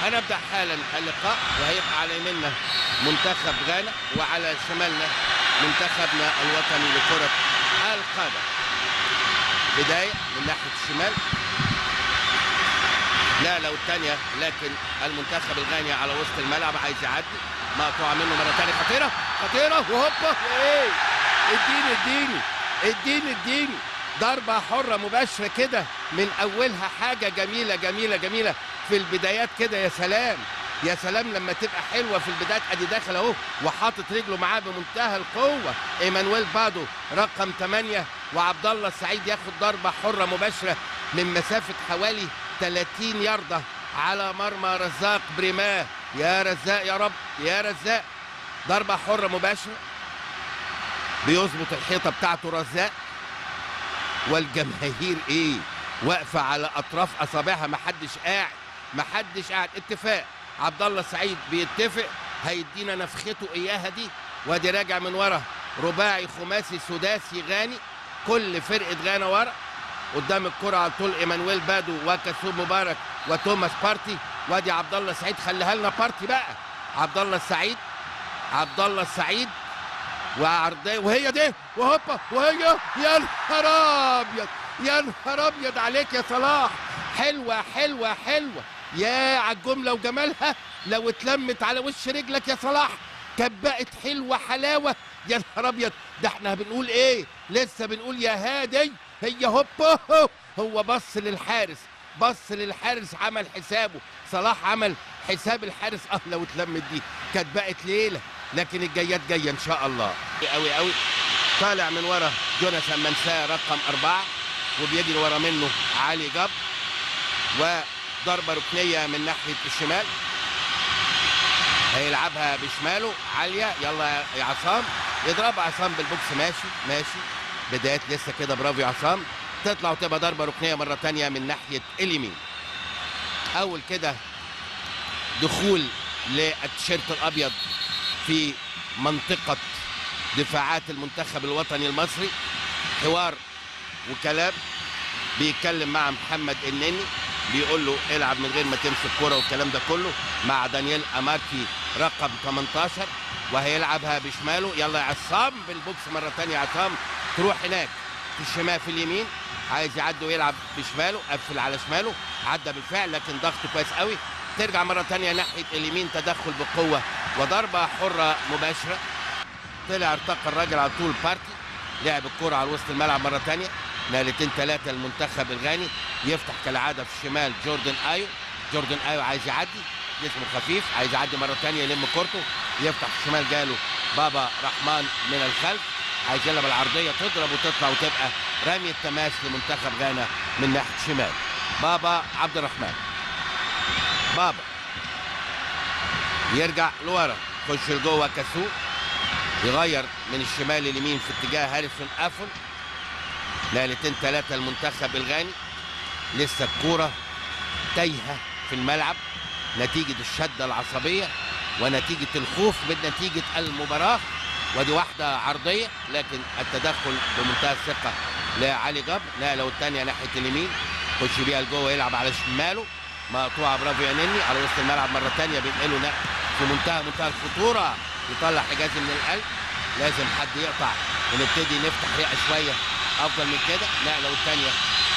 هنبدأ حالا اللقاء، وهيبقى على يميننا منتخب غانا وعلى شمالنا منتخبنا الوطني لكرة القدم. بداية من ناحية الشمال، لا لو الثانية، لكن المنتخب الغاني على وسط الملعب عايز يعدي، مقطوعة منه مرة ثانية، خطيرة خطيرة، وهوبا ايه، اديني اديني اديني اديني، ضربة حرة مباشرة كده من أولها، حاجة جميلة جميلة جميلة في البدايات كده. يا سلام يا سلام لما تبقى حلوة في البدايات. ادي داخل اهو وحاطط رجله معاه بمنتهى القوة ايمانويل بادو رقم 8، وعبد الله السعيد ياخد ضربة حرة مباشرة من مسافة حوالي 30 ياردة على مرمى رزاق بريماه. يا رزاق يا رب يا رزاق، ضربة حرة مباشرة بيظبط الحيطة بتاعته رزاق، والجماهير ايه واقفة على اطراف اصابعها، محدش قاعد محدش قاعد. اتفاق، عبد الله السعيد بيتفق هيدينا نفخته اياها دي. وادي راجع من ورا رباعي خماسي سداسي غاني، كل فرقه غانا ورا قدام الكره على طول ايمانويل بادو وكاسوم مبارك وتوماس بارتي. وادي عبد الله السعيد، خليها لنا بارتي بقى، عبد الله السعيد عبد الله السعيد وعرضيه، وهي دي وهوبا وهي، يا نهار ابيض يا نهار ابيض عليك يا صلاح، حلوة حلوة حلوة يا على الجملة وجمالها، لو اتلمت على وش رجلك يا صلاح كانت بقت حلوة حلاوة. يا نهار ابيض، ده احنا بنقول ايه؟ لسه بنقول يا هادي، هي هوبا، هو بص للحارس، بص للحارس، عمل حسابه صلاح، عمل حساب الحارس. لو اتلمت دي كانت بقت ليلة، لكن الجايات جاية ان شاء الله. قوي قوي طالع من ورا جوناثان منساه رقم 4، وبيجري ورا منه علي جبر، وضربه ركنيه من ناحية الشمال هيلعبها بشماله عالية. يلا يا عصام، يضربها عصام بالبوكس، ماشي ماشي، بدايات لسه كده، برافو يا عصام، تطلع وتبقى ضربه ركنيه مرة ثانية من ناحية اليمين. اول كده دخول للتيشيرت الابيض في منطقة دفاعات المنتخب الوطني المصري، حوار وكلام، بيتكلم مع محمد النني بيقول له العب من غير ما تمسك كرة والكلام ده كله، مع دانيال امارتي رقم 18، وهيلعبها بشماله. يلا يا عصام بالبوكس مرة ثانية، عصام تروح هناك في الشمال في اليمين، عايز يعدي ويلعب بشماله، قفل على شماله، عدى بالفعل لكن ضغط كويس قوي، ترجع مرة ثانية ناحية اليمين، تدخل بقوة وضربة حرة مباشرة. طلع ارتقى الراجل على طول بارتي، لعب الكرة على وسط الملعب مرة ثانية، نقلتين ثلاثة المنتخب الغاني، يفتح كالعادة في الشمال جوردن ايو، جوردن ايو عايز يعدي، جسمه خفيف، عايز يعدي مرة ثانية، يلم كورته، يفتح في الشمال، جاله بابا رحمن من الخلف، عايز يلعب العرضية، تضرب وتطلع وتبقى رمية تماس لمنتخب غانا من ناحية الشمال. بابا عبد الرحمن، بابا يرجع لورا، خش لجوه كاسو، يغير من الشمال لليمين في اتجاه هاريسون افول. نقلتين ثلاثة المنتخب الغاني، لسه الكورة تايهه في الملعب نتيجة الشدة العصبية ونتيجة الخوف من نتيجة المباراة. ودي واحدة عرضية لكن التدخل بمنتهى الثقة لعلي جبر. نقله والثانية ناحية اليمين، خش بيها لجوه، يلعب على شماله، مقطوعة، برافو يا نني، على وسط الملعب مرة ثانية، بينقله نقل في منتهى الخطورة، يطلع حجازي من القلب، لازم حد يقطع ونبتدي نفتح رئه شوية افضل من كده. نقله والثانية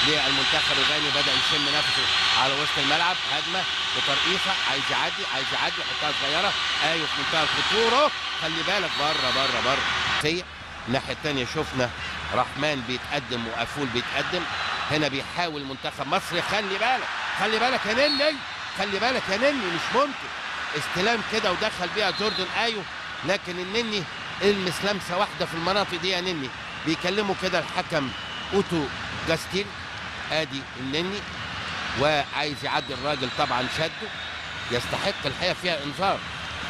للمنتخب الغاني، بدا يشم نفسه على وسط الملعب، هجمة وترقيصه، عايز يعدي عايز يعدي، يحطها صغيرة، ايوه في منتهى الخطورة، خلي بالك بره بره بره. الناحية الثانية شفنا رحمن بيتقدم وافول بيتقدم، هنا بيحاول منتخب مصر، خلي بالك خلي بالك يا نني، خلي بالك يا نني، مش ممكن استلام كده ودخل بيها جوردن ايو، لكن النني المس لمسه واحدة في المناطق دي يا نني. بيكلموا كده الحكم اوتو جاستين، ادي النني وعايز يعدي الراجل، طبعا شده، يستحق الحقيقة فيها انذار،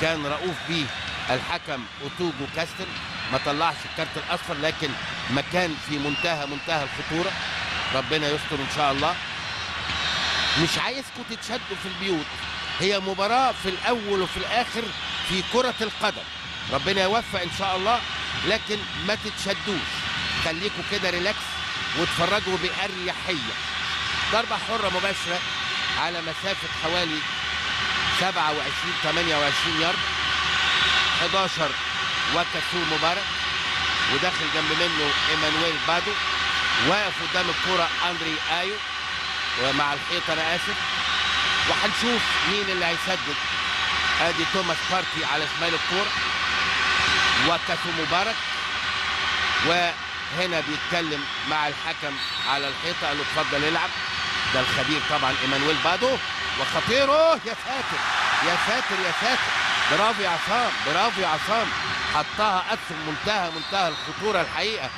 كان رؤوف بيه الحكم اوتوجو كاستن، ما طلعش الكارت الاصفر لكن مكان في منتهى الخطورة، ربنا يستر ان شاء الله. مش عايزكم تتشدوا في البيوت، هي مباراة في الاول وفي الاخر في كره القدم، ربنا يوفق ان شاء الله، لكن ما تتشدوش، خليكم كده relax واتفرجوا باريحية. ضربه حره مباشرة على مسافة حوالي 27 28 يارد. 11 وكاسو مبارك، وداخل جنب منه ايمانويل بادو، واقف قدام الكرة اندري ايو ومع الحيطة، انا اسف. وهنشوف مين اللي هيسدد. ادي توماس بارتي على شمال الكورة وكاسو مبارك، وهنا بيتكلم مع الحكم على الحيطة، قال له اتفضل العب. ده الخبير طبعا ايمانويل بادو، وخطيرة يا ساتر يا ساتر يا ساتر. برافو يا عصام، برافو يا عصام، حطها أدخل منتهى الخطورة الحقيقة.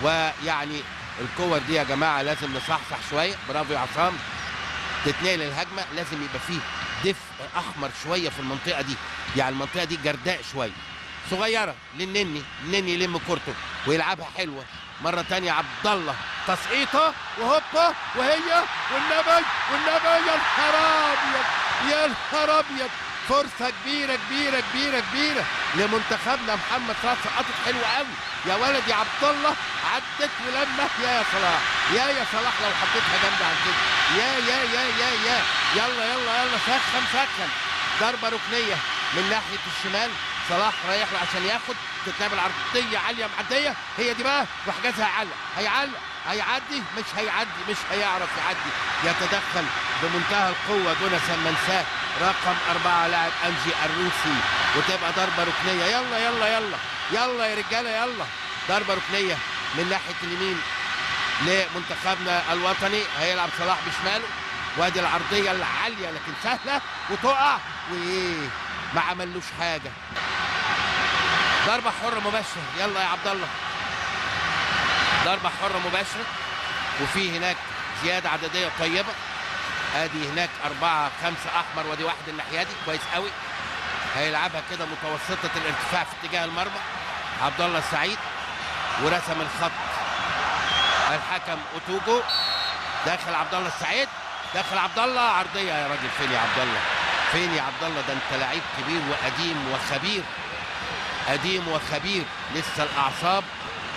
ويعني الكور دي يا جماعة لازم نصحصح شوية. برافو يا عصام، تتنقل الهجمة، لازم يبقى فيه دفء احمر شوية في المنطقة دي، يعني المنطقة دي جرداء شوية صغيرة للنني. النني يلم كورته ويلعبها حلوة مرة ثانية. عبد الله تسقيطه وهوبا، وهي والنبي والنبي، يا نهار ابيض يا نهار ابيض. فرصة كبيرة كبيرة كبيرة كبيرة لمنتخبنا. محمد صلاح سقطت حلوة قوي يا ولد يا عبد الله، عدت ولما يا صلاح، يا صلاح لو حطيتها جامدة عن كده، يا يا يا يا يا يلا يلا يلا، سخن سخن. ضربه ركنيه من ناحية الشمال، صلاح رايح له عشان ياخد، تتلعب العرضية عالية معدية، هي دي بقى، وحجازها هيعلق هيعلق هيعدي، مش هيعدي، مش هيعرف يعدي. يتدخل بمنتهى القوة جوناثان منساه رقم 4 لاعب انجي الروسي، وتبقى ضربه ركنيه. يلا يلا يلا يلا يا رجاله يلا. ضربه ركنيه من ناحية اليمين لمنتخبنا الوطني، هيلعب صلاح بشماله، وادي العرضية العالية لكن سهلة وتقع، وايه ما عملوش حاجة. ضربه حره مباشرة، يلا يا عبد الله، ضربه حره مباشرة. وفي هناك زيادة عددية طيبة، ادي هناك 4 5 احمر، وادي واحد الناحية دي، كويس قوي. هيلعبها كده متوسطه الارتفاع في اتجاه المرمى عبد الله السعيد، ورسم الخط الحكم اوتوجو. داخل عبد الله السعيد، داخل عبد الله، عرضية يا راجل. فين يا عبد الله، فين يا عبد الله، ده انت لعيب كبير وقديم وخبير، قديم وخبير. لسه الاعصاب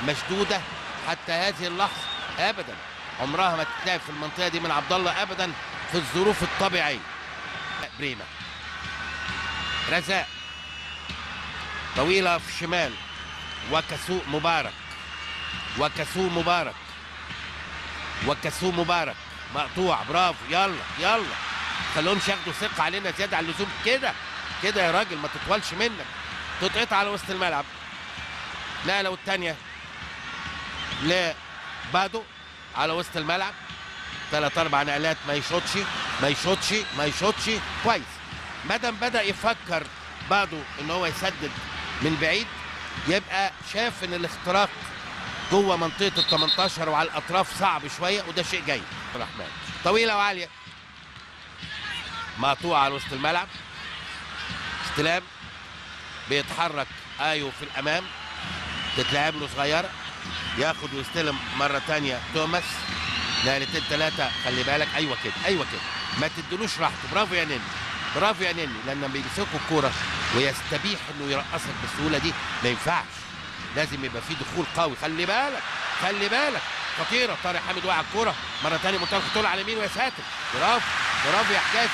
مشدودة حتى هذه اللحظة، ابدا عمرها ما تتلعب في المنطقة دي من عبد الله ابدا في الظروف الطبيعية. بريمه رزاق طويلة في الشمال، وكسوء مبارك، وكسوء مبارك، وكسوء مبارك مقطوع. برافو، يلا يلا، خلوهمش ياخدوا ثقة علينا زيادة عن اللزوم. كده كده يا راجل، ما تطولش منك، تتقطع على وسط الملعب. نقله والثانية لبادو على وسط الملعب، 3 4 نقلات، ما يشوطش ما يشوطش ما يشوطش. كويس، ما دام بدا يفكر بادو ان هو يسدد من بعيد، يبقى شاف ان الاختراق جوه منطقة ال 18 وعلى الاطراف صعب شوية، وده شيء جيد. الرحمن طويلة وعاليه، مقطوعة على وسط الملعب، استلام، بيتحرك ايو في الامام، تتلعب له صغيرة، ياخد ويستلم مرة ثانية توماس. نقلتين 3، خلي بالك، ايوه كده ايوه كده، ما تدلوش راحته. برافو يا نني، برافو يا نني، لان لما بيمسكوا الكورة ويستبيح انه يرقصك بالسهولة دي ما ينفعش، لازم يبقى في دخول قوي. خلي بالك خلي بالك، خطيرة. طارق حامد وقع الكورة مرة ثانية، منتهى الخطورة على اليمين، ويا ساتر. برافو برافو يا حجاز،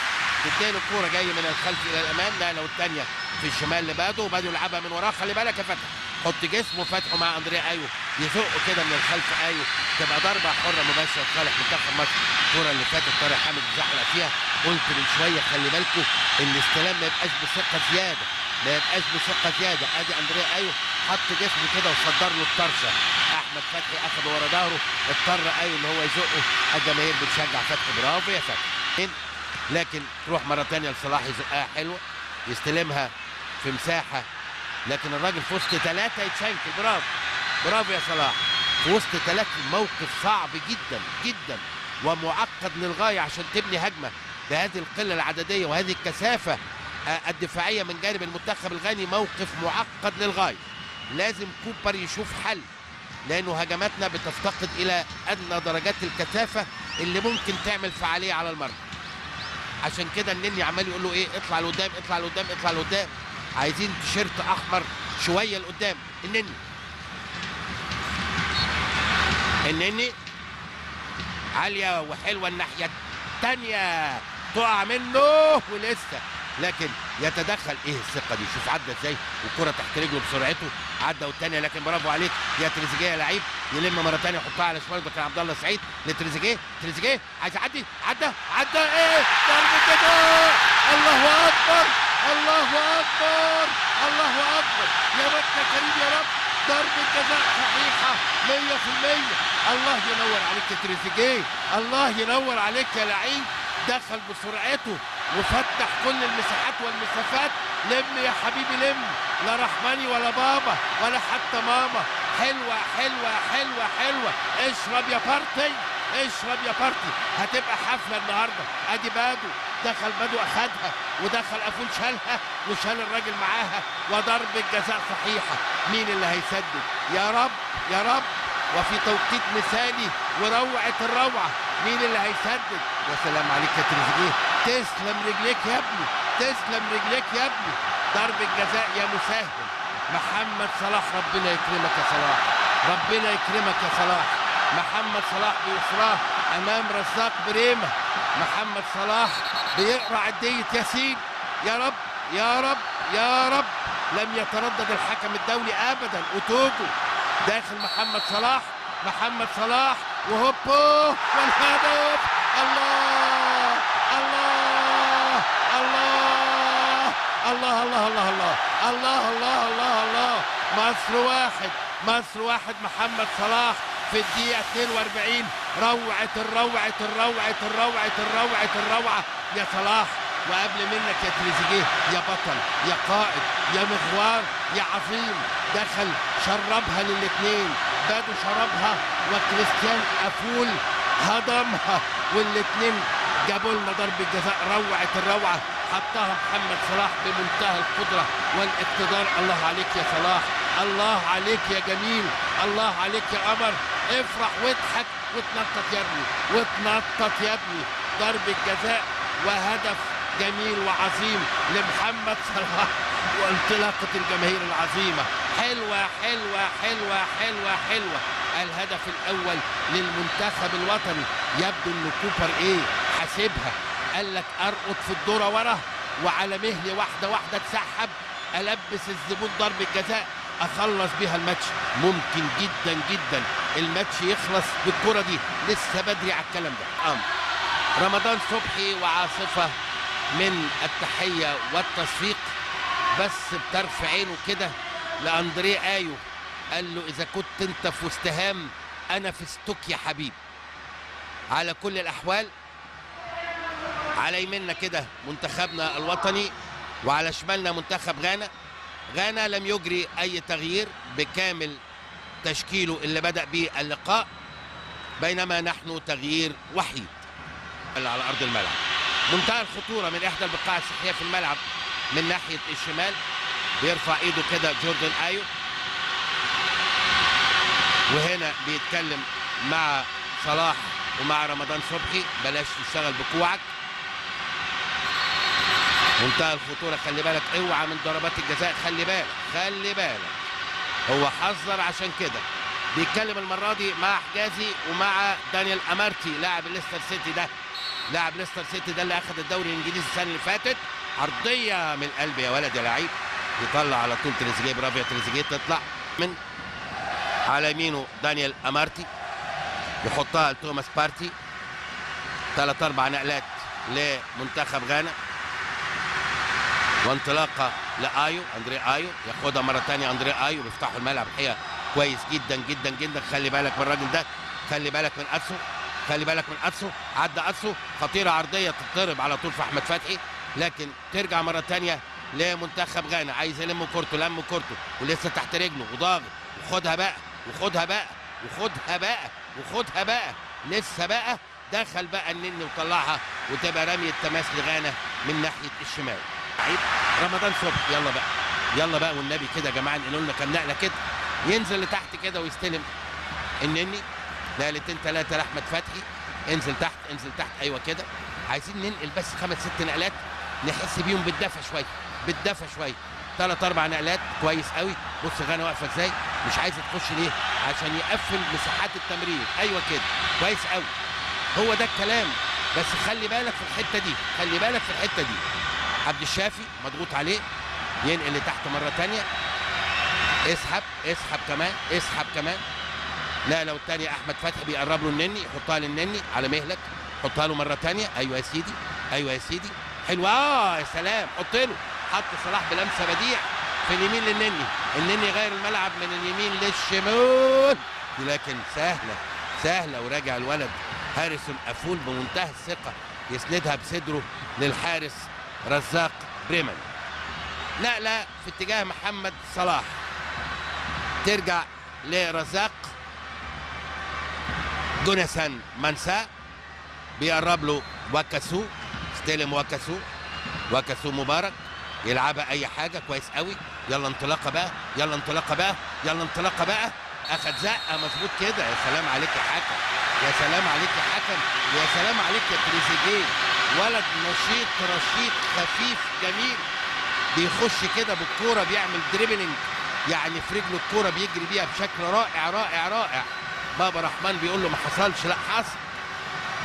تديله الكورة جاي من الخلف الى الامام. نقله والثانية في الشمال لبادو، وبادو يلعبها من وراه. خلي بالك يا فتحي، حط جسمه فتحه مع اندريا ايو، يزقه كده من الخلف ايو، تبقى ضربه حره مباشرة لصالح منتخب مصر. الكورة اللي فاتت طارق حامد زحلق فيها، قلت من شوية خلي بالكم الاستلام ما يبقاش بثقة زيادة، ما يبقاش بثقة زيادة. ادي اندريا ايو حط جسمه كده وصدر له الطرشه، احمد فتحي اخده ورا ظهره، اضطر ايو ان هو يزقه. الجماهير بتشجع فتحي، برافو يا فتحي. لكن تروح مرة ثانية لصلاح، يزقها حلوة، يستلمها في مساحة، لكن الراجل في وسط 3 يتشنكل. برافو برافو يا صلاح، في وسط 3، موقف صعب جدا جدا ومعقد للغاية عشان تبني هجمة بهذه القلة العدديه وهذه الكثافة الدفاعية من جانب المنتخب الغاني. موقف معقد للغاية، لازم كوبر يشوف حل، لانه هجماتنا بتفتقد الى ادنى درجات الكثافة اللي ممكن تعمل فعالية على المرمى. عشان كده النني عمال يقول له ايه، اطلع لقدام اطلع لقدام اطلع لقدام، عايزين تيشيرت احمر شوية لقدام. النني النني عالية وحلوه الناحية الثانية، تقع منه ولسه لكن يتدخل. ايه الثقة دي؟ شوف عدى ازاي والكره تحت رجله بسرعته، عدى والثانية، لكن برافو عليك يا تريزيجيه يا لعيب. يلم مرة ثانية يحطها على شماله، ده كان عبد الله سعيد لتريزيجيه، تريزيجيه عايز يعدي، عدى عدى، ايه ضربه جزاء! الله اكبر الله اكبر الله اكبر، يا رب يا كريم يا رب، ضربه جزاء صحيحه 100%. الله ينور عليك يا تريزيجيه، الله ينور عليك يا لعيب. دخل بسرعته وفتح كل المساحات والمسافات. لم يا حبيبي لم، لا رحماني ولا بابا ولا حتى ماما. حلوة حلوة حلوة حلوة، اشرب يا بارتي اشرب يا بارتي، هتبقى حفلة النهارده. ادي بادو، دخل بادو اخدها، ودخل افول شالها وشال الراجل معاها، وضربه جزاء صحيحه. مين اللي هيسدد؟ يا رب يا رب، وفي توقيت مثالي وروعه الروعة. مين اللي هيسدد؟ يا سلام عليك يا تريزيجيه، تسلم رجليك يا ابني، تسلم رجليك يا ابني. ضربه جزاء يا مسهل. محمد صلاح، ربنا يكرمك يا صلاح، ربنا يكرمك يا صلاح. محمد صلاح بيسراه امام رزاق بريمه. محمد صلاح بيقرا عديه ياسين. يا رب يا رب يا رب. لم يتردد الحكم الدولي ابدا. اوتوجو داخل محمد صلاح، محمد صلاح وهوبو والهدف. الله الله الله الله الله الله الله الله الله الله الله. مصر واحد، مصر واحد. محمد صلاح في الدقيقة 42. روعة الروعة الروعة الروعة الروعة الروعة يا صلاح. وقبل منك يا تريزيجيه يا بطل يا قائد يا مغوار يا عظيم. دخل شربها للاثنين، بادو شربها وكريستيان افول هضمها، والاثنين جابوا لنا ضربة جزاء روعة الروعة. حطها محمد صلاح بمنتهى القدرة والاقتدار. الله عليك يا صلاح، الله عليك يا جميل، الله عليك يا قمر. افرح واضحك وتنطط يا ابني، وتنطط يا ابني. ضربة جزاء وهدف جميل وعظيم لمحمد صلاح وانطلاقة الجماهير العظيمة. حلوة حلوة حلوة حلوة حلوة. الهدف الأول للمنتخب الوطني. يبدو أن كوبر إيه حاسبها، قال لك أرقط في الدورة ورا وعلى مهلي واحدة واحدة اتسحب، ألبس الزبون ضربة جزاء أخلص بيها الماتش. ممكن جدا جدا الماتش يخلص بالكرة دي، لسه بدري على الكلام ده. رمضان صبحي وعاصفة من التحية والتصفيق، بس بطرف عينه كده لأندريه آيو، قال له إذا كنت أنت في وستهام أنا في ستوك يا حبيب. على كل الأحوال على يميننا كده منتخبنا الوطني وعلى شمالنا منتخب غانا. غانا لم يجري أي تغيير بكامل تشكيله اللي بدأ به اللقاء، بينما نحن تغيير وحيد اللي على أرض الملعب. منتهى الخطورة من إحدى البقاع الصحية في الملعب من ناحية الشمال، بيرفع إيده كده جوردن آيو، وهنا بيتكلم مع صلاح ومع رمضان صبحي، بلاش تشتغل بكوعك. منتهى الخطورة، خلي بالك، اوعى من ضربات الجزاء، خلي بالك خلي بالك. هو حذر عشان كده بيتكلم المرة دي مع حجازي ومع دانيال أمارتي لاعب ليستر سيتي ده، لاعب ليستر سيتي ده اللي اخذ الدوري الانجليزي السنة اللي فاتت. عرضية من القلب يا ولد يا لعيب، يطلع على طول تريزيجيه، برافو يا تريزيجيه، تطلع من على يمينه دانيال أمارتي، يحطها لتوماس بارتي. 3 4 نقلات لمنتخب غانا، وانطلاقه لايو، اندري ايو ياخدها مرة ثانية. اندري ايو بيفتحوا الملعب الحقيقة كويس جدا جدا جدا. خلي بالك من الراجل ده، خلي بالك من اتسو، خلي بالك من اتسو، عدى اتسو، خطيرة عرضية تتضرب على طول في احمد فتحي، لكن ترجع مرة ثانية لمنتخب غانا. عايز يلم كورته، لم كورته ولسه تحت رجله وضاغط، وخدها بقى وخدها بقى وخدها بقى وخدها بقى، لسه بقى دخل بقى النني وطلعها، وتبقى رمية تماس لغانا من ناحية الشمال. رمضان صبحي، يلا بقى يلا بقى والنبي كده يا جماعة، انقلوا لنا كام نقله كده. ينزل لتحت كده ويستلم النني، نقلتين ثلاثة لاحمد فتحي، انزل تحت انزل تحت، ايوه كده. عايزين ننقل بس 5 6 نقلات نحس بيهم بالدفى شوية، بالدفى شوية. 3 4 نقلات كويس قوي. بص غانا واقفة ازاي، مش عايزه تخش ليه؟ عشان يقفل مساحات التمرير. ايوه كده كويس قوي، هو ده الكلام. بس خلي بالك في الحتة دي، خلي بالك في الحتة دي. عبد الشافي مضغوط عليه، ينقل لتحت مرة ثانية، اسحب اسحب كمان، اسحب كمان. لا لو الثانية احمد فتحي بيقرب له النني، يحطها للنني على مهلك، حطها له مرة ثانية. ايوه يا سيدي، ايوه يا سيدي، حلوة، يا سلام، حط له، حط صلاح بلمسه بديع في اليمين للنني، النني غير الملعب من اليمين للشمال، لكن سهلة سهلة. وراجع الولد هاريسون افول بمنتهى الثقة، يسندها بصدره للحارس رزاق بريمان. نقله في اتجاه محمد صلاح، ترجع لرزاق. جوناثان مانسا بيقرب له واكاسو، استلم واكاسو، واكاسو مبارك يلعبها اي حاجة كويس قوي. يلا انطلاقة بقى، يلا انطلاقة بقى، يلا انطلاقة بقى. اخد زقه مظبوط كده، يا سلام عليك يا حكم، يا سلام عليك يا حكم، يا سلام عليك يا تريزيجيه. ولد نشيط رشيق خفيف جميل، بيخش كده بالكورة، بيعمل dribbling يعني في رجله الكورة بيجري بيها بشكل رائع رائع رائع. بابا رحمن بيقول له ما حصلش، لا حصل.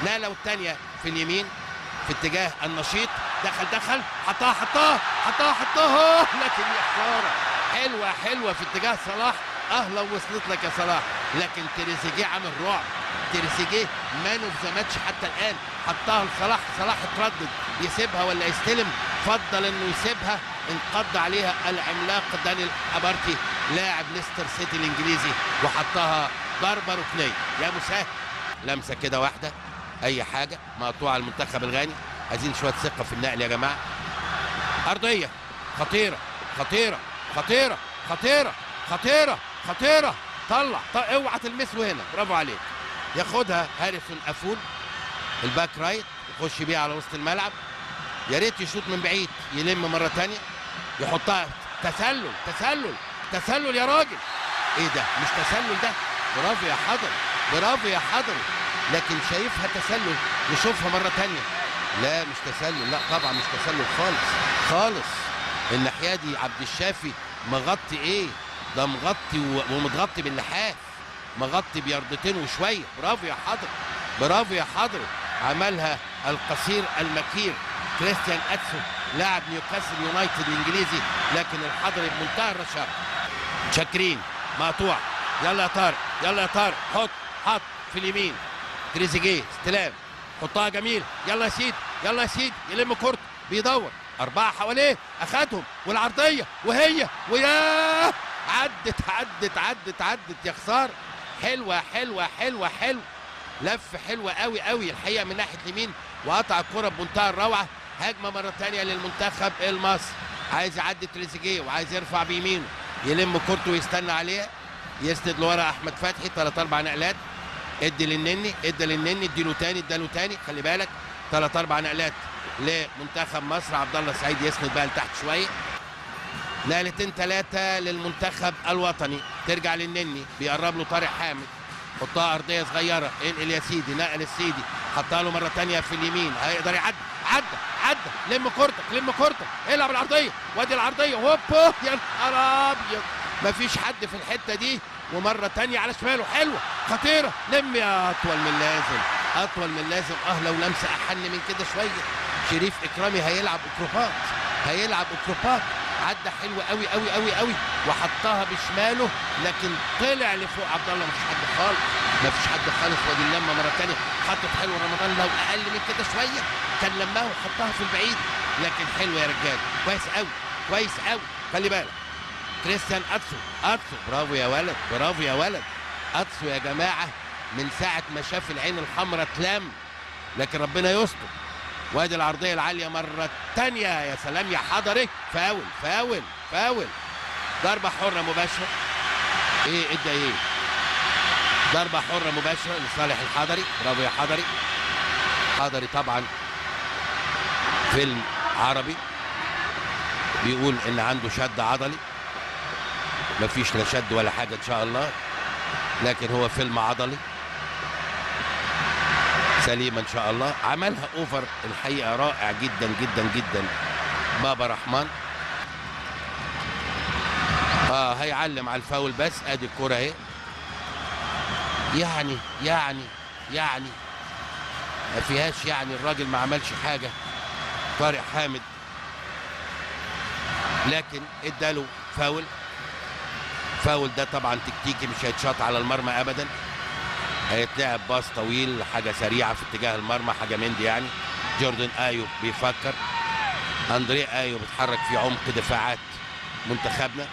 نقله والثانية في اليمين في اتجاه النشيط، دخل دخل، حطها حطها حطها حطها، لكن يا خسارة. حلوة حلوة في اتجاه صلاح، لو وصلت لك يا صلاح، لكن تريزيجيه عامل رعب. تريزيجيه man of the match حتى الان. حطها لصلاح، صلاح اتردد يسيبها ولا يستلم، فضل انه يسيبها، انقض عليها العملاق دانيال ابارتي لاعب ليستر سيتي الانجليزي، وحطها ضربه ركنيه. يا مسهل، لمسه كده واحدة اي حاجة، مقطوعة المنتخب الغاني. عايزين شوية ثقة في النقل يا جماعة. ارضية خطيرة خطيرة خطيرة خطيرة خطيرة خطيرة، طلع، اوعى تلمسه هنا، برافو عليك. ياخدها هاريسون افول ال back right، يخش بيها على وسط الملعب، يا ريت يشوط من بعيد، يلم مرة ثانية، يحطها تسلل تسلل تسلل يا راجل، ايه ده؟ مش تسلل ده، برافو يا حضري، برافو يا حضري، لكن شايفها تسلل. نشوفها مرة ثانية، لا مش تسلل، لا طبعا مش تسلل خالص خالص. الناحية دي عبد الشافي مغطي ايه ده؟ مغطي ومتغطي باللحاف، مغطي بياردتين وشوية. برافو يا حضري، برافو يا حضري. عملها القصير المكير كريستيان اتسو لاعب نيوكاسل يونايتد الانجليزي، لكن الحضري بمنتهى الرشاقه. شاكرين مقطوع، يلا يا طارق، يلا يا طارق، حط حط في اليمين، تريزيجيه استلام، حطها جميل، يلا يا سيدي، يلا يا سيدي، يلم كورته، بيدور أربعة حواليه، أخدهم، والعرضية وهي وياه، عدت عدت عدت عدت يا خسارة. حلوة حلوة حلوة حلوة، لف حلوة قوي قوي الحقيقة من ناحية اليمين، وقطع الكرة بمنتهى الروعة. هجمة مرة ثانية للمنتخب المصري، عايز يعدي تريزيجيه وعايز يرفع بيمينه، يلم كورته ويستنى عليها، يسند لورا أحمد فتحي، 3 4 نقلات، ادي للنني، ادي للنني، اديله تاني، اداله تاني، خلي بالك 3 4 نقلات لمنتخب مصر. عبد الله سعيد يسند بقى لتحت شوية. نقلتين 3 للمنتخب الوطني، ترجع للنني، بيقرب له طارق حامد، حطها ارضية صغيرة، انقل يا سيدي، نقل السيدي، حطها له مرة ثانية في اليمين، هيقدر يعدي، عدى عدى، لم كورتك، لم كورتك، العب العرضية، وادي العرضية، هوب، يا نهار ابيض، مفيش حد في الحتة دي. ومرة ثانية على شماله، حلوة خطيرة، لم يا اطول من اللازم، اطول من اللازم. لو لمسه احن من كده شوية. شريف اكرامي هيلعب اكروبات، هيلعب اكروبات، عدى حلو قوي قوي قوي قوي، وحطها بشماله، لكن طلع لفوق عبد الله، مفيش حد خالص، مفيش حد خالص. وادي اللمة مرة ثانية، حطت حلو رمضان، لو اقل من كده شوية كان لمها وحطها في البعيد، لكن حلو يا رجاله، كويس قوي كويس قوي. خلي بالك كريستيان اتسو، اتسو برافو يا ولد، برافو يا ولد. اتسو يا جماعة من ساعة ما شاف العين الحمراء اتلم، لكن ربنا يستر. وادي العرضية العالية مرة ثانية، يا سلام يا حضري، فاول فاول فاول، ضربه حره مباشرة. ايه ادى ايه؟ ضربه حره مباشرة لصالح الحضري، برافو يا حضري. حضري طبعا فيلم عربي بيقول ان عنده شد عضلي، مفيش لا شد ولا حاجة ان شاء الله، لكن هو فيلم عضلي سليمة ان شاء الله. عملها over الحقيقة رائع جدا جدا جدا بابا رحمن. هيعلم على الفاول بس، ادي الكورة اهي. يعني يعني يعني ما فيهاش، يعني الراجل ما عملش حاجة. طارق حامد لكن اداله فاول. فاول ده طبعا تكتيكي، مش هيتشاط على المرمى ابدا، هيتلعب باص طويل، حاجة سريعة في اتجاه المرمى، حاجة من دي يعني. جوردن ايو بيفكر، اندري ايو بيتحرك في عمق دفاعات منتخبنا.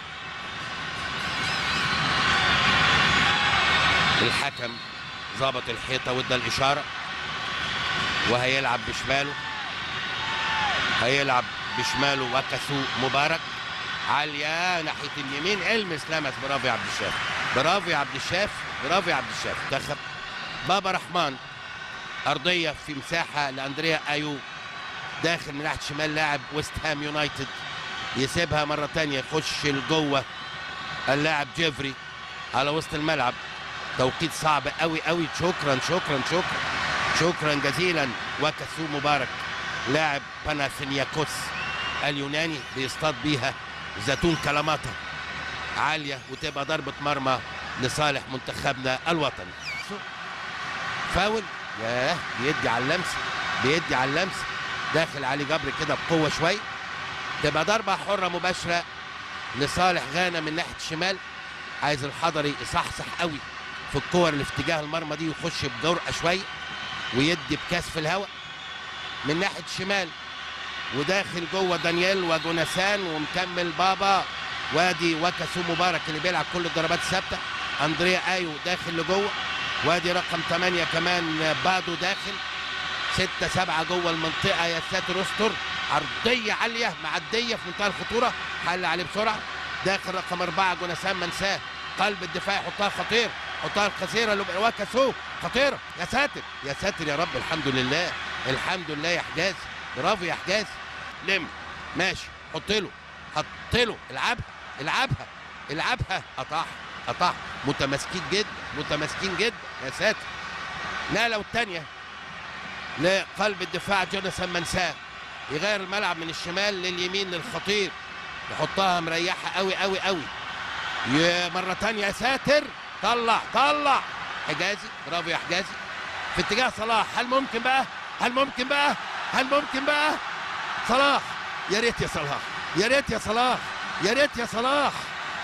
الحكم ظبط الحيطة وادى الاشارة، وهيلعب بشماله، هيلعب بشماله وكاسو مبارك. عالية ناحية اليمين، المس لمس، برافو يا عبد الشافي، برافو يا عبد الشافي، برافو يا عبد الشافي. منتخب بابا رحمن، ارضية في مساحة لاندريا ايو، داخل من ناحية الشمال لاعب ويست هام يونايتد، يسيبها مرة ثانية، يخش لجوه اللاعب جيفري على وسط الملعب. توقيت صعب قوي قوي. شكرا شكرا شكرا شكرا جزيلا. وكاسو مبارك لاعب باناثينياكوس اليوناني بيصطاد بيها زيتون كلاماتا، عالية وتبقى ضربه مرمى لصالح منتخبنا الوطني. فاول، ياه بيدي على اللمس، بيدي على اللمس، داخل علي جبر كده بقوة شوية، تبقى ضربه حره مباشرة لصالح غانا من ناحية الشمال. عايز الحضري يصحصح قوي في الكور اللي في اتجاه المرمى دي، ويخش بجرأه شوية ويدي بكاس في الهواء من ناحية الشمال، وداخل جوه دانيال وجوناثان، ومكمل بابا، وادي وكاسو مبارك اللي بيلعب كل الضربات الثابتة. اندريا ايو داخل لجوه، وادي رقم 8 كمان بادو داخل، 6 7 جوه المنطقة. يا ساتر استر، عرضية عالية معدية في منتهى الخطورة، حل عليه بسرعة. داخل رقم 4 جوناثان منساه، قلب الدفاع، يحطها خطير، حطها القصيرة وكاسو خطيرة. يا ساتر يا ساتر يا رب، الحمد لله الحمد لله يا حجاز، برافو يا حجاز. لم ماشي، حط له حط له، العبها العبها العبها، قطعها قطعها. متماسكين جدا متماسكين جدا، يا ساتر. نقله والثانية لقلب الدفاع جوناثان منساه، يغير الملعب من الشمال لليمين للخطير، يحطها مريحه قوي قوي قوي. يا مرة ثانية يا ساتر، طلع طلع حجازي، برافو يا حجازي. في اتجاه صلاح، هل ممكن بقى؟ هل ممكن بقى؟ هل ممكن بقى؟ صلاح، يا ريت يا صلاح، يا ريت يا صلاح، يا ريت يا صلاح،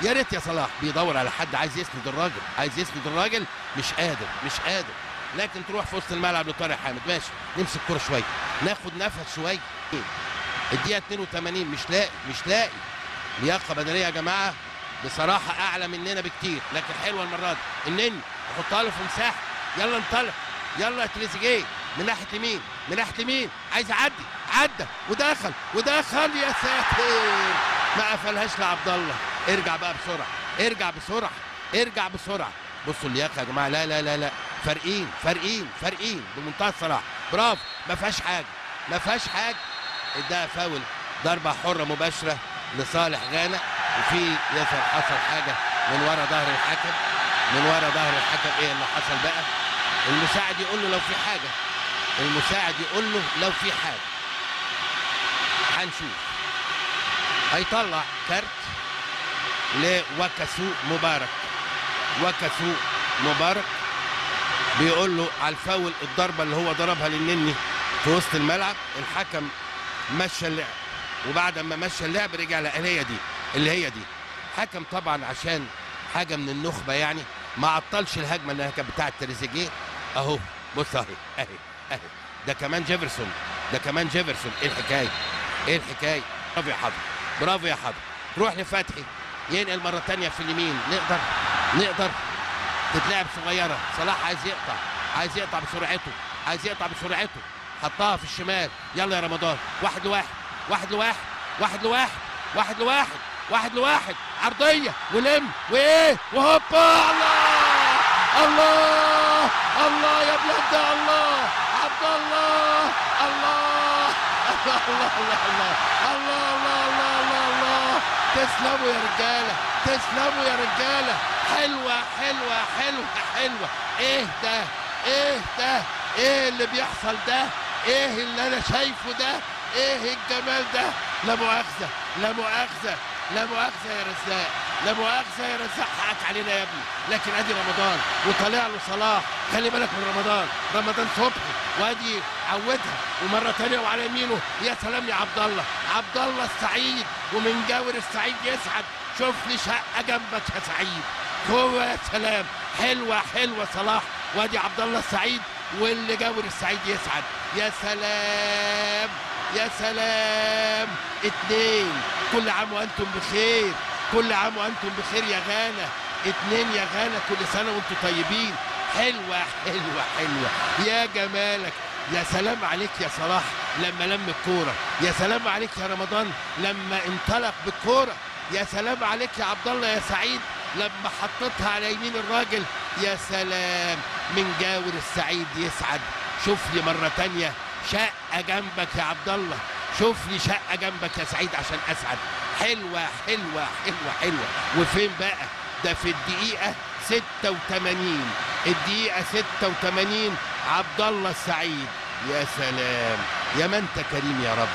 يا ريت يا صلاح. بيدور على حد، عايز يسند الراجل، عايز يسند الراجل، مش قادر مش قادر، لكن تروح في وسط الملعب لطارق حامد. ماشي، نمسك كرة شوية، ناخد نفس شوية. الدقيقة 82، مش لاقي مش لاقي. لياقه بدنية يا جماعة بصراحة اعلى مننا بكتير، لكن حلوة المرة دي. النني يحطها له في مساحة، يلا انطلق، يلا يا تريزيجيه من ناحية اليمين، من ناحية اليمين، عايز يعدي، عدى ودخل ودخل، يا ساتر ما قفلهاش لعبد الله. ارجع بقى بسرعة، ارجع بسرعة، ارجع بسرعة. بصوا اللياقة يا جماعة، لا لا لا لا، فارقين فارقين فارقين بمنتهى الصراحة. برافو، ما فيهاش حاجة ما فيهاش حاجة. اداها فاول، ضربه حره مباشرة لصالح غانا. وفي يظهر حصل حاجة من ورا ظهر الحكم، من ورا ظهر الحكم. ايه اللي حصل بقى؟ المساعد يقول له لو في حاجة، المساعد يقول له لو في حاجة. هنشوف. هيطلع كارت لوكاسو مبارك، وكاسو مبارك بيقول له على الفاول، الضربة اللي هو ضربها للنني في وسط الملعب. الحكم مشى اللعب، وبعد ما مشى اللعب رجع للآلية دي اللي هي دي. حكم طبعا عشان حاجة من النخبة يعني، ما عطلش الهجمة اللي كانت بتاعه تريزيجيه. اهو بص، اهي اهي اهي، ده كمان جيفرسون، ده كمان جيفرسون. ايه الحكاية؟ ايه الحكاية؟ برافو يا حضر، برافو يا حضر. روح لفتحي، ينقل مرة ثانية في اليمين. نقدر نقدر، تتلعب صغيرة. صلاح عايز يقطع، عايز يقطع بسرعته، عايز يقطع بسرعته، حطها في الشمال. يلا يا رمضان، 1 ل1، 1 ل1، 1 ل1، 1 ل1، 1 ل1، عرضية ولم وايه وهوبا. الله الله الله يا بلاد، الله عبد الله، الله الله الله الله الله الله الله الله الله. تسلموا يا رجاله، تسلموا يا رجاله. حلوة حلوة حلوة حلوة. ايه ده؟ ايه ده؟ ايه اللي بيحصل ده؟ ايه اللي انا شايفه ده؟ ايه الجمال ده؟ لا مؤاخذة لا مؤاخذة لا مؤاخذة يا رزاق، لا مؤاخذة يا رزاق، حقك علينا يا ابني. لكن ادي رمضان وطالع له صلاح، خلي بالك من رمضان، رمضان صبحي، وادي عودها ومرة ثانية وعلى يمينه. يا سلام يا عبد الله، عبد الله السعيد، ومن جاور السعيد يسعد. شوف لي شقه جنبك يا سعيد، هو يا سلام، حلوة حلوة صلاح. وادي عبد الله السعيد واللي جاور السعيد يسعد. يا سلام يا سلام، 2. كل عام وانتم بخير، كل عام وانتم بخير يا غانا. 2 يا غانا، كل سنة وانتم طيبين. حلوة حلوة حلوة يا جمالك. يا سلام عليك يا صلاح لما لم الكورة، يا سلام عليك يا رمضان لما انطلق بالكورة، يا سلام عليك يا عبد الله يا سعيد لما حطيتها على يمين الراجل. يا سلام، من جاور السعيد يسعد. شوف لي مرة تانية شقه جنبك يا عبد الله، شوف لي شقه جنبك يا سعيد عشان اسعد. حلوة حلوة حلوة حلوة. وفين بقى ده؟ في الدقيقة 86، الدقيقة 86 عبد الله السعيد. يا سلام، يا ما انت كريم يا رب،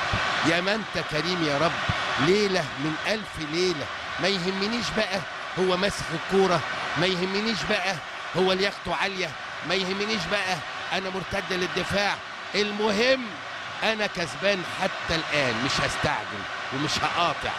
يا ما انت كريم يا رب. ليلة من ألف ليلة. ما يهمنيش بقى هو ماسك الكورة، ما يهمنيش بقى هو لياقته عالية، ما يهمنيش بقى أنا مرتد للدفاع، المهم أنا كسبان حتى الآن، مش هستعجل ومش هقاطع.